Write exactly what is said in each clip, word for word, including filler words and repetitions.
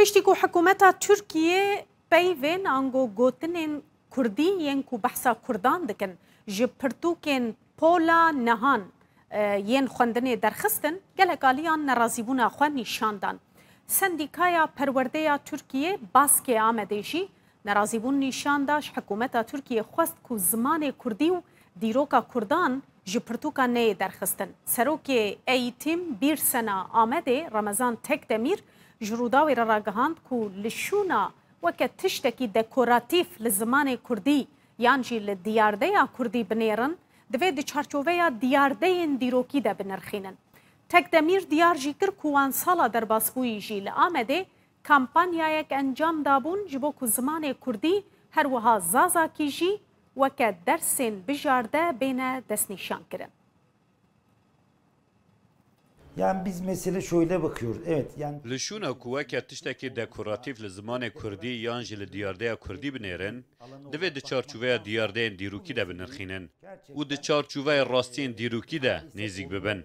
Piştî ku hikûmeta Tirkiyê peyvên ango gotinên kurdî yên ku behsa kurdan dikin, ji pirtûkên Pola Nehan, e, yên xwendinê derxistin, gelek aliyan nerazîbûna xwe nîşan dan. Sendîkaya Perwerdeya Tirkiyê, Baskê Amedê jî nerazîbûn nîşan da, ji hikûmeta Tirkiyê xwest ku zimanê kurdî û dîroka kurdan ji pirtûkan neyê derxistin. Serokê Eğitim Birsena Amedê, Ramazan Tekdemîr, ji Rûdawê re ragihand ku li şûna weke tiştekî dekoratîf li zimanê kurdî yan jî li diyardeya kurdî binêrin, divê di çarçoveya diyardeyên dîrokî de binirxînin. Tekdemîr diyar jî kir ku wan sala derbasbûyî jî li Amedê kampanyayek encam dabûn ji bo ku zimanê kurdî, her wiha zazakî jî weke dersên bijarde bêne destnîşankirin. Yani biz mesele şöyle bakıyoruz. Evet, yani Li şûna ku weke tiştekî dekoratîf li zimanê kurdî yan jî li diyardeya kurdî binêrin, divê di çarçoveya diyardeyên dîrokî de binirxînin û di çarçoveyê rastiyên dîrokî de nêzîk bibin.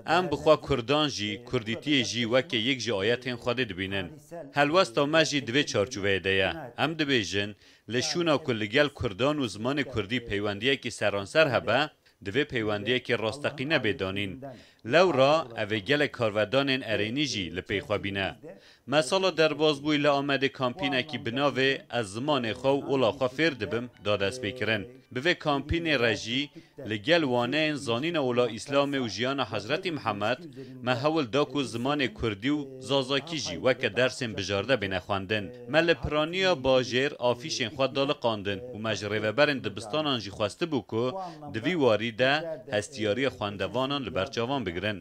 Em bi xwe kurdan jî, kurdîtiyê jî weke yek ji ayetên Xwedê dibînin. Helwesta me jî di vê çarçoveyê de ye. Em dibêjin, li şûna ku li gel kurdan û zimanê kurdî peywendiyekî seranser hebe, divê peywendiyekî rasteqîne bê danîn. Lewra ev ê gelek karvedanên erênî jî li pey xwe bîne. Me sala derbasbûyî li Amedê kampînekî bi navê Ez zimanê xwe û ola xwe fêr dibim da destpêkirin. Bi vê kampînê re jî li gel waneyên zanîna ola Îslamê û jiyana Hezretî Mihemed, me hewl da ku zimanê kurdî û zazakî jî weke dersên bijarde bêne xwendin. Me li piraniya bajêr afîşên xwe daliqandin û me ji rêveberên dibistanan jî xwestibû ku di vî warî de hestiyariya xwendevanan li ber çavan bigirin.